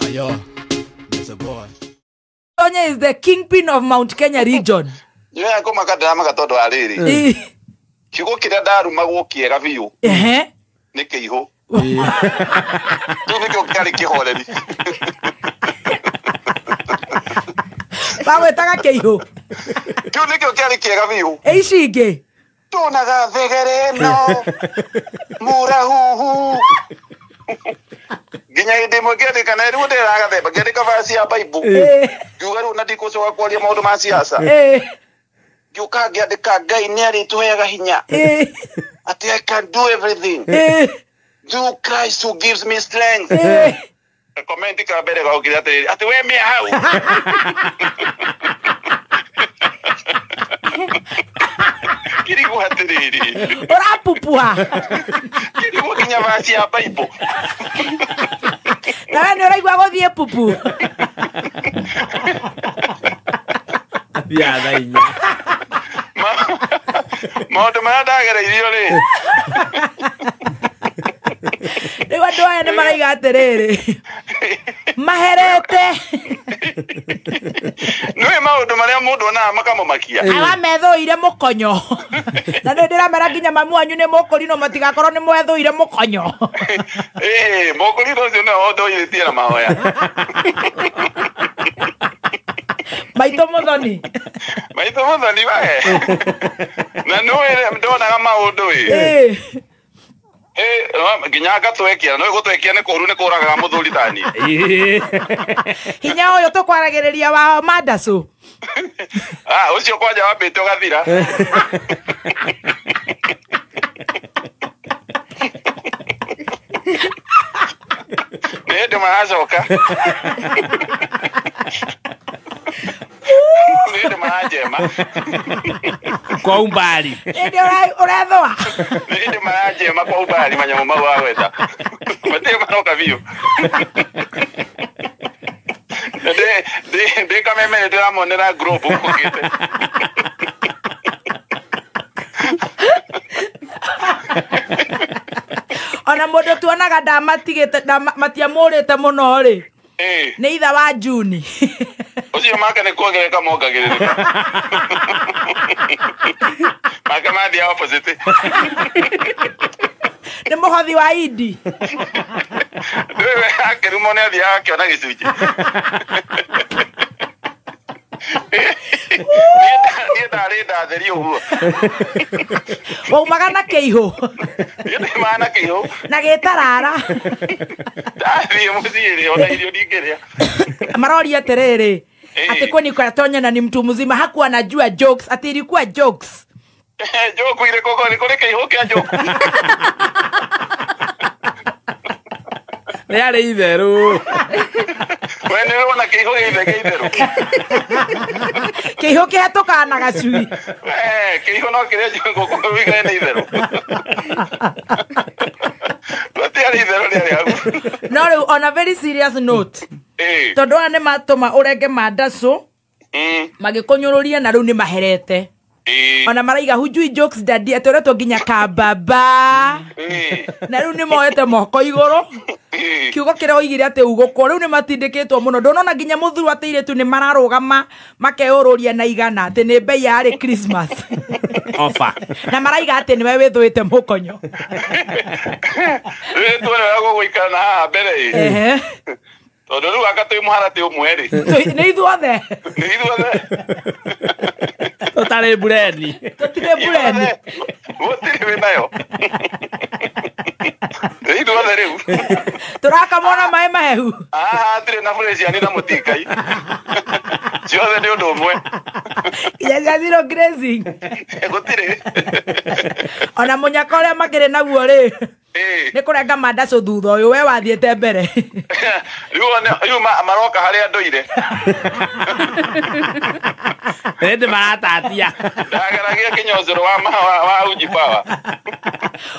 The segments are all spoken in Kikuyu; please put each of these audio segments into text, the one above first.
Ayo, it's a boy. Tonya is the kingpin of Mount Kenya region. Nyoya ko makadama gatondo ariri. Kiugo kiria ndarumagwo kiega biũ. Ehe. Nĩ kĩihũ. Kĩu nĩkĩo kĩarĩ kĩhoreri. Bagwĩtaga kĩihũ. Kĩu nĩkĩo kĩarĩ kĩega biũ. Ĩ ici ingĩ? Tunaga thegere ĩno mũrahuhu. Nginya hĩndĩ ĩmwe ngĩandĩka na rĩu ndĩragathemba ngĩandĩka verse ya Bible. Ngiuga rĩu na ndikũcoka kwaria maũndũ ma siasa. Ngiũka ngĩandĩka Ngai nĩ arĩtũheaga hinya. Atĩ I can do everything. Through Christ who gives me strength. Comment ka mbere gaukire atĩrĩrĩ atĩ we mĩa hau. Kirigwo atĩrĩrĩ. Ũrapupua. Kirigwo nginya verse ya Bible. Nawe nĩ ũraigua gũthiĩ pupu. Athiaga thaa inya. Maũndũ marĩa ndagereirio rĩ. Rĩu andũ aya nĩ maraiga atĩrĩrĩ. Maherete. Nĩũĩ maũndũ marĩa mũndũ onaga makamũmakia. Awa methũire mũkonyo. Na nĩ ndĩramera nginya mamu wanyu nĩ mũkũrinũ matigakorwo nĩ mwethũire mũkonyo. Ĩĩ, mũkũrinũ ũcio nĩwe ũndũirĩtie na mahoya. Maitũ mũthoni. Maitũ mũthoni we. Na nĩũĩ ndonaga maũndũ ĩ. Nginya ngatwekia no gũtwekia nĩ kũũru nĩ kũragaga mũthuri tani. Hinya ũyũ tũkwaragĩrĩria wa Mandacu. Ah, ũcio kwanja wambĩte ũgathira. Nĩ hĩndĩ maracoka. Nĩ hĩndĩ maranjema. Kwa umbali. Hĩndĩ ũrethũa. Nĩ hĩndĩ maranjema kwa umbali manyamũ mau wagweta. Matirĩ maroka biũ. Ndĩ kameme ndĩramonera group ũkũgĩte. Ona mũndũ tuonaga ndamatigĩte matiamũrĩte mũno rĩ. Nĩ itha wa Juni. Ũcio make nĩ kuongerereka mongagĩrĩrĩka. Make mathiaga opposite. Nĩ mũhothi wa Idi. Nĩwe akĩrumwo nĩ athiaga akĩona gĩcunjĩ. Niĩ ndarĩ ndatheri ũguo. Waumaga na kĩihũ. Niĩ ndaumaga na kĩihũ. Na gĩtarara. Ndathiĩ mũciĩ rĩ, ona irio ndingĩrĩa. Maroria atĩrĩrĩ, atĩ kwani kwa Tonya na ni mtu mzima hakuwa anajua jokes, ati ilikuwa jokes. Joke irĩkũ nĩ kũrĩ kĩihũ kĩa joke. Rĩarĩ itherũ. We nĩ ũrona kĩihũ gĩothe kĩ itherũ. Kĩihũ kĩhetũkaga na gacui. Kĩihũ no kĩrĩa ngũkũ wĩigane nĩ itherũ. Rĩtiarĩ itherũ rĩarĩ hau. No rĩu on a very serious note. Tondũ aya nĩ matũma ũrenge Mandacu magĩkũnyũrũria na rĩu nĩ maherete. Ona maraiga hujui jokes daddy atĩ ũretwo nginya kababa. Na rĩu nĩ moete moko igũrũ. Kiugo kĩrĩa oigire atĩ ugũkwo rĩu nĩ matindĩkĩtwo mũno. Ndũnona nginya mũthuri atĩ airĩtu nĩ mararũgama makeyũrũria na igana atĩ nĩ mbei yarĩ Christmas. Offer. Na maraiga atĩ nĩwe wĩthũĩte mũkonyo. Rĩu tuone ũrĩa gũgũikara na haha mbere ĩ. Tondũ rĩu anga twĩ mũharatĩ ũmwe rĩ. Nĩ ithuothe. Nĩ ithuothe. Tũtarĩ mbureni. Tũtirĩ mbureni. Gũtirĩ wĩ nayo. Nĩ ithuothe rĩu. Tũrakamwo na maĩ mahehu. Haha hatirĩ na bureciani na mũtingai. Ciothe nĩ ũndũ ũmwe. Nginya cia zero grazing. Gũtirĩ. Ona mũnyaka ũrĩa makĩrĩ naguo rĩ. Nĩ kũrenga Mandacu thutha ũyũ we wathiĩte mbere. Rĩu maroka harĩa ndũire. Hĩndĩ maratatia. Ndageragia kĩnyocero wa uji power.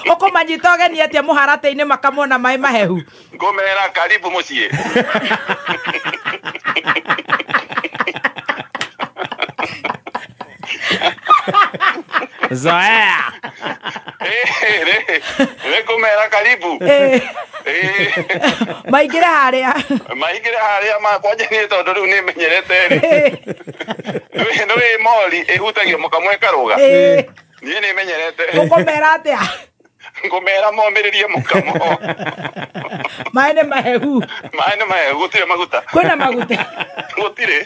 Ũkũmanyita ũgeni atĩa mũharatĩ-inĩ makamwo na maĩ mahehu? Ngũmera karibu mũciĩ. Zoea. Nĩ ngũmera karibu. Maingĩre harĩa. Maingĩre harĩa makwanja nĩ tondũ rĩu nĩ menyerete rĩ. Nĩ mori ĩhutagio mũkamwe karũga. Niĩ nĩ menyerete. Ũkũmera atĩa? Ngũmera momĩrĩrie mũkamo. Maĩ nĩ mahehu. Maĩ nĩ mahehu, gũtirĩ maguta. Kwĩna maguta. Gũtirĩ.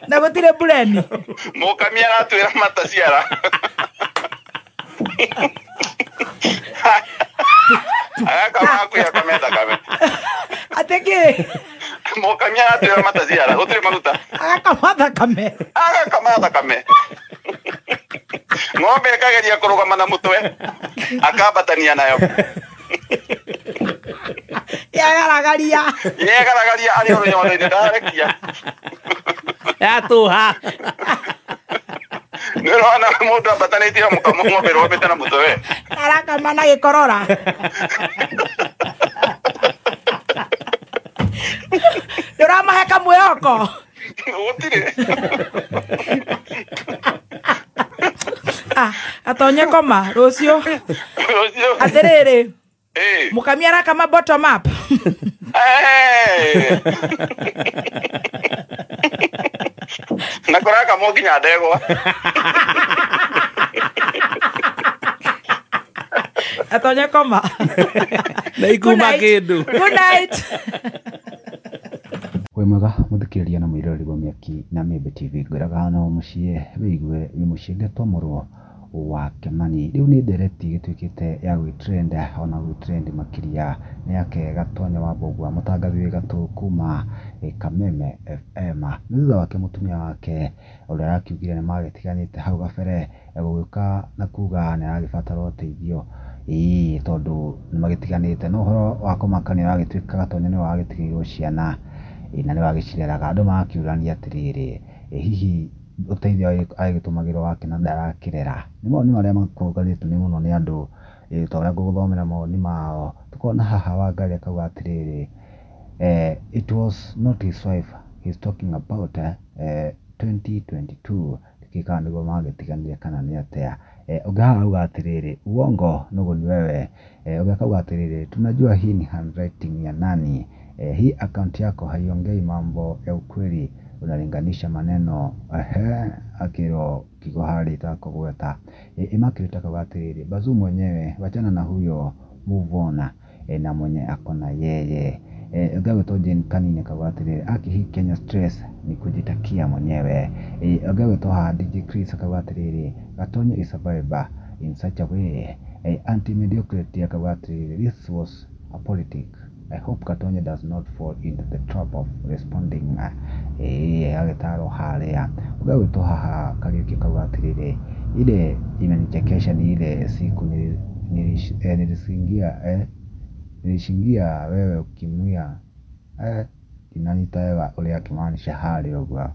Na gũtirĩ bureni. Mũkami aratwĩra mataciara. Agakama hakuhĩ akame thakame. Atĩ kĩ? Mũkami aratwĩra mataciara, gũtirĩ maguta. Agakama thakame. Agakama thakame. Ng'ombe ĩkageria kũrũgama na mũtwe akambatania nayo. Yegaragaria. Yegaragaria arĩ o rũnyondo-inĩ ndarekia. Yatũha. Nĩ ũrona mũndũ ambatanĩtie mũkamo ng'ombe ĩrũgamĩte na mũtwe. Arakama na gĩkorora. Nĩ ũramahe kamwĩhoko? Gũtirĩ. Atonye koma rũciũ. Rũciũ. Atĩrĩrĩ. Mũkami arakama bottom up. Na kũrakamwo nginya ndegwa. Atonye koma. Na ikuma kĩndũ. Good night. Wĩ mwega mũthikĩrĩria na mwĩroreri wa Mĩaki na Mĩmbi TV ngwĩraga no mũciĩ wĩigue wĩ mũciĩ ngetwo wa Kĩmani. Rĩu nĩ ndereti gĩtuĩkĩte ya gwĩ-trend ona gwĩ-trend makĩria nĩ yake Gatonye wa Mbũgua mũtangathi wĩ gatũ kuma Kameme FM. Nĩ thutha wake mũtumia wake ũrĩa arakiugire nĩ magĩtiganĩte hau gabere gũgĩũka na kuga nĩ aragĩbatara ũteithio ĩĩ tondũ nĩ magĩtiganĩte no ũhoro wa kũmakania ũragĩtuĩka Gatonye nĩwe wagĩtigĩirwo ciana na nĩ wagĩcireraga. Andũ magakiũrania atĩrĩrĩ, hihi ũteithio agĩtũmagĩrwo wake na ndarakĩrera. Nĩ mawoni marĩa makũnganĩtio nĩ mũno nĩ andũ ta ũrĩa ngũgũthomera mawoni mao. Tũkona haha Wangari akauga atĩrĩrĩ, it was not his wife he's talking about 2022 ndikĩĩ kana nĩguo magĩtiganire kana nĩ atĩa. Ũngĩ haha auga atĩrĩrĩ, uongo nũgũ ni wewe. Ũngĩ akauga atĩrĩrĩ, tunajua hii ni handwriting ya nani. Hii account yako haiongei mambo ya ukweli, unalinganisha maneno. Akiro kigohari takogweta. Immaculate akauga atĩrĩrĩ, Bazu mwenyewe wachana na huyo, move on na mwenye akona yeye. Ũngĩ Jane Kanini akauga atĩrĩrĩ, aki hii Kenya stress ni kujitakia mwenyewe. Ũngĩ haha DJ Chris akauga atĩrĩrĩ, Gatonye is a survivor in such a way. Anti mediocrity akauga atĩrĩrĩ, this was a politic. I hope Gatonye does not fall into the trap of responding. Agĩtarwo harĩa. Ũngĩ haha Kariuki akauga atĩrĩrĩ, ile imenichekesha ni ile siku nilishingia wewe ukimwia kinanita wewe ũrĩa akimaanisha harĩa ũguo.